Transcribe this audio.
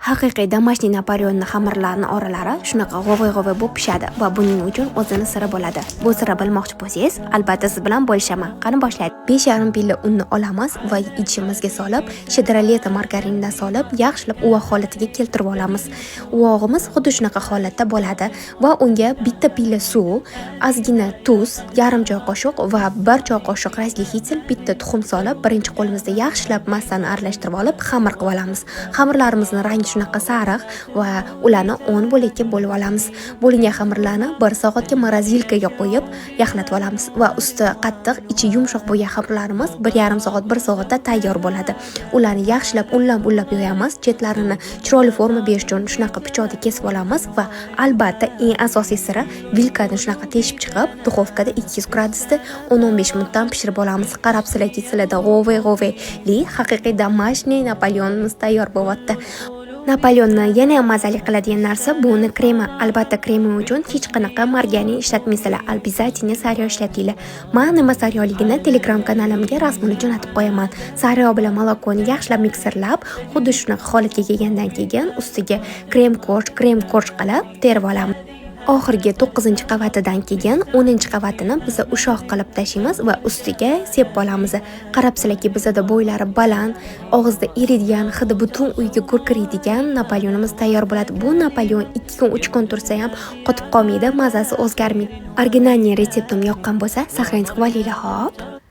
Haqiqiy домашний Napoleonni xamirlarni oralari shunaqa g'ovay-g'ovay bo'lib pishadi va buning uchun o'zini siri bo'ladi. Bu sirni bilmoqchi bo'lsangiz, albatta siz bilan bo'lishaman. Qani, boshlaylik. 5,5 pilla unni olamiz va idishimizga solib, "Щедрое лето" margarinidan solib, yaxshilab uvoq holatiga keltirib olamiz. Uvog'imiz xuddi shunaqa holatda bo'ladi va unga bitta pilla suv, ozgina tuz, yarim choy qoshiq va 1 choy qoshiq разрыхлитель, bitta tuxum solib, birinchi qo'limizda yaxshilab massani aralashtirib olib, xamir qilib olamiz. Xamirlarimizni rangi shunaqa sariq va ularni 10 bo'lakka bo'lib olamiz. Bo'lingan xamirlarni bir soatga морозилка ga qo'yib yaxlatib olamiz va usti qattiq, ichi yumshoq bo'lgan xamirlarimiz 1,5 soat, 1 soatda tayyor bo'ladi. Ularni yaxshilab unlab unlab yoyamiz, chetlarini chiroyli forma berish uchun shunaqa pichoqda kesib olamiz va albatta, eng asosiy siri, vilkani shunaqa teshib chiqib, duxovkada 200 gradusda 10-15 minutdan pishirib olamiz. Qarabsizlarki, sizlarda g'ovay g'ovayli haqiqiy домашний Napoleonimiz tayyor bo'lyapti. Napoleonni yana ham mazali qiladigan narsa bu uni kremi. Albatta, kremi uchun hech qanaqa margarin ishlatmaysizlar, обязательно sariyog' ishlatinglar. Man nima sariyog'ligini Telegram kanalimga rasmini jo'natib qo'yaman. Sariyog' bilan молоко ni yaxshilab mikserlab, xuddi shunaqa holatga kelgandan keyin ustiga krem корж, krem корж qilib terib olamiz. Oxirgi to'qqizinchi qavatidan keyin 10-qavatini biza ushoq qilib tashlaymiz va ustiga sepib olamiz. Qarabsizlarki, bizada bo'ylari baland, og'izda eriydigan, hidi butun uyga gurkiraydigan Napoleonimiz tayyor bo'ladi. Bu Napoleon 2 kun, 3 kun tursa ham qotib qolmaydi, mazasi o'zgarmaydi. Оригинальный retseptim yoqqan bo'lsa, сохранить qilib olinglar, hop.